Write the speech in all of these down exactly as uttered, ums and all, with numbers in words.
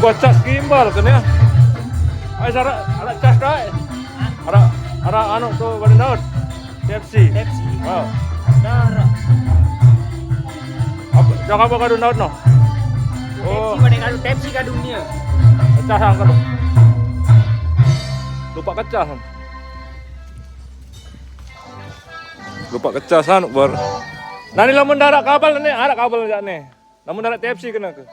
Pecah gimbal kan ya? Ai, sara, ada cas kai. Ada, ada anu tu, bani naut. Pepsi. Pepsi. Oh. Dara. Apa? Jangan apa kadu naut no? Oh. Pepsi, mana kadu Pepsi kadungnya? Pecah sang kadu. Lupa kecah. Lupa kecah san, bar. Nani lamun dara kabel ni, ada kabel aja ni. Lamun dara Pepsi kena ke?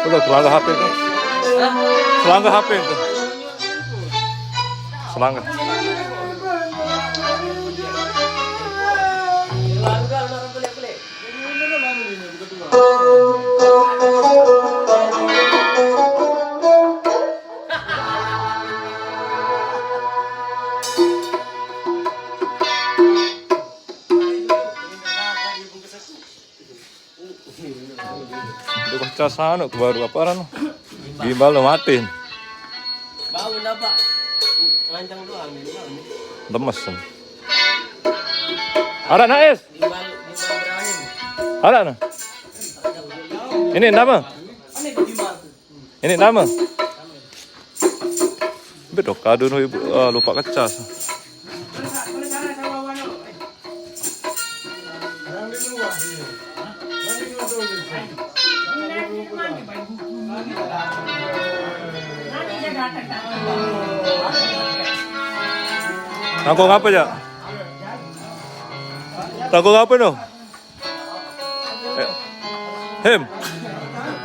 Udah, selangkah H P itu. Selangkah H P itu. Selangkah. Udah pecah sana, baru apa ran? Gimbal lo matiin. Bau napa? Ngancang doang, gimbal. Lemes. Ada na es? Gimbal, gimbal Ibrahim. Ada na? Ini nama? Ini gimbal. Ini nama? Bedok kadun, ibu, ah, lupa kecas. Tangkong apa ya? Tangkong apa no? Eh, Hem,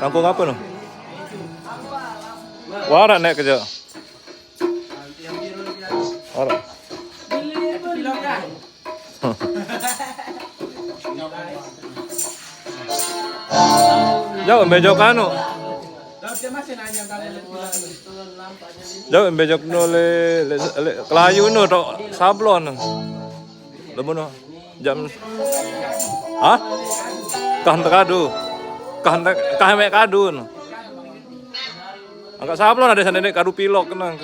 tangkong apa no? Wara nek kerja. Wara. Jauh bejok anu. Jauh bejok no le, le, le, kelayu no tok sablon. Lemu no. Jam. Hah? Kah ente kadu. Kah ente, kah mek kadu no. Angkat sablon ada sana nek kadu pilok kenang.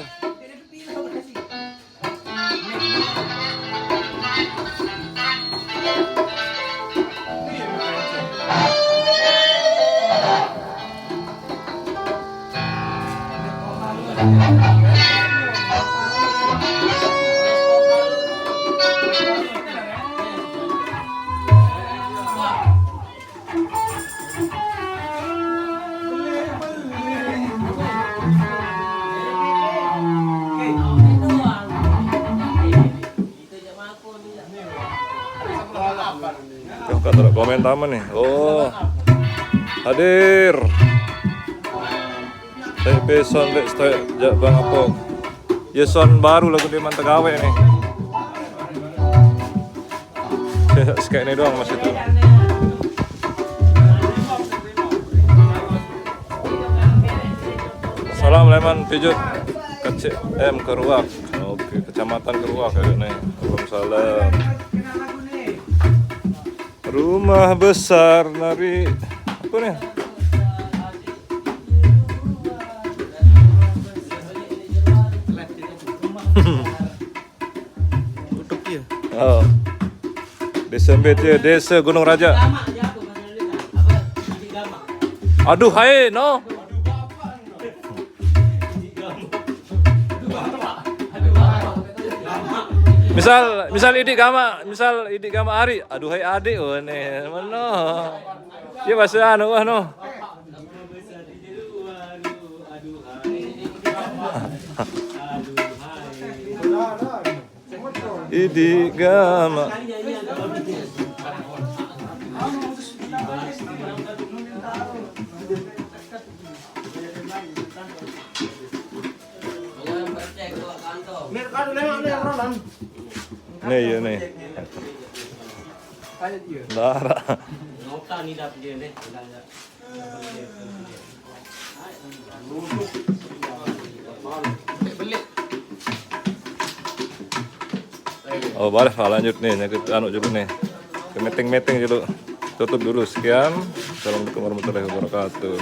Tuh, kata komen tamu nih. Oh. Hadir. Saya pesan dek, saya jak Bang Apok. Ya, sound baru lagu dia mantap gawe nih. Sekali ini doang masih tuh. Salam Leman Pijut, K C M Keruak. Oke, Kecamatan Keruak ya nih. Waalaikumsalam. Rumah besar nari apa nih? Tutup ya. Oh. Desa Mbet ya, Desa Gunung Raja. Aduh hai no. Misal, misal idik gama, misal idik gama ari, aduh hai adik, oh nih, mana? Iya bahasa anu, wah no. Idik gama. Nih, iya nih. Lara. Oh, bareh, Pak, lanjut nih, nyakit anu dulu nih. Ke meeting-meeting dulu. Tutup dulu, sekian. Assalamualaikum warahmatullahi wabarakatuh.